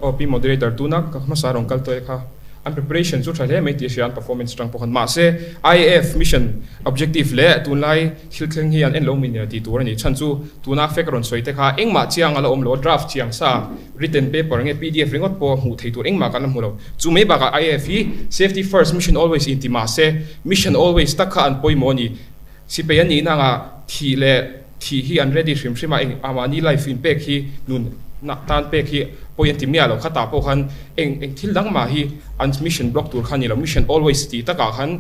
Aw Pi Moderator, tuna ka hmasa rawn kal tawh e kha. An preparation chu tha hle mai tih a hria, an performance atang pawh khan. Mahse, IAF mission objective leh tunlai thil thleng hi an en lo min tih tur a ni. Chhan chu tuna fek rawn sawi te kha engmah chiang a la awm lo a, draft chiang sa, written paper nge pdf ringawt pawh hmuh thei tur engmah kan la hmu lo. Chu mai bakah IAF hi safety first, mission always inti mahse, mission always tak kha an pawimawh a ni. Sipai a nihna anga thih leh thih hi an ready hrim hrim a, eng a mahni life in pek hi nun tan pek hi pawi an ti miah lo. Khatah pawh khan eng eng thil dang mah hi an mission block tur kha a ni lo. Mission always tih takah khan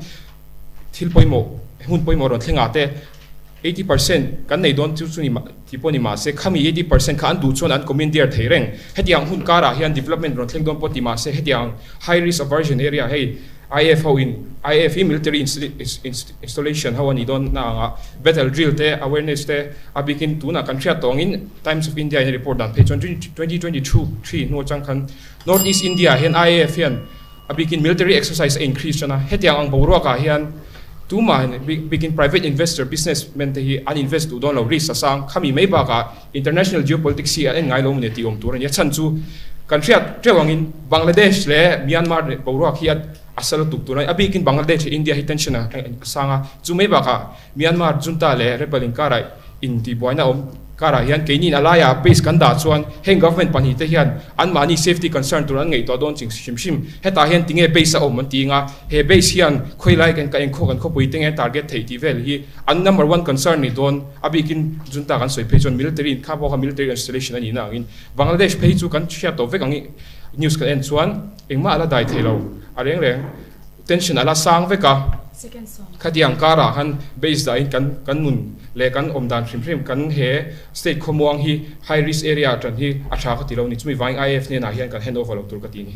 thil pawimawh hun pawimawh rawn thlengah te 80% kan nei dawn chu chu ni tih pawh ni mah se khami 80% kha an duh chuan an commandeer thei reng. Hetiang hun karah hian development rawn thleng dawn pawh ti mah se hetiang high risk aversion area hei IAF ho in IAF hi military installation ho a nih dawn na anga battle drill te awareness te a bikin tunah kan hriat tawh angin Times of India in a report dan phei chuan 2022 3 hnu atang khan North East India ah hian IAF hian a bikin military exercise a increase tan a, hetiang ang boruak ah hian tumah bikin private investor business men te hi an invest duh dawn lo risk a sang khami mai bakah international geopolitics hi an en ngai lo maw ni tih awm tur a ni a chhan chu kan hriat teuh angin Bangladesh leh Myanmar boruak hi a sa lutuk tur a ni a bikin Bangladesh leh India hi tension a sang a chu mai bakah Myanmar junta leh rebel inkarah intihbuaina awm karah hian keiniin a laiah base kan dah chuan heng government pahnihte hian anmahni safety concern tur an ngaihtuah dawn ching hrim hrim. Hetah hian tinge base a awm an ti anga he base hian khawilai kan ka engkhaw kan khawpui te nge target theih tih vel hi an number one concern ni dawn a bikin junta kan sawi phei chuan military in kha pawh kha military installation a nihna angin Bangladesh phei chu kan hriat tawh vek ang i news kan en chuan engmah a la dai thei lo a reng reng. Tension a la sang vek a, khatiang karah khan base dahin kan kan nun leh kan awm dan hrim hrim kan he state khawmuang hi high risk area tan hi a tha ka ti lo ni. Chumi vangin IAF hnenah hian kan hand over lo tur ka ti a ni.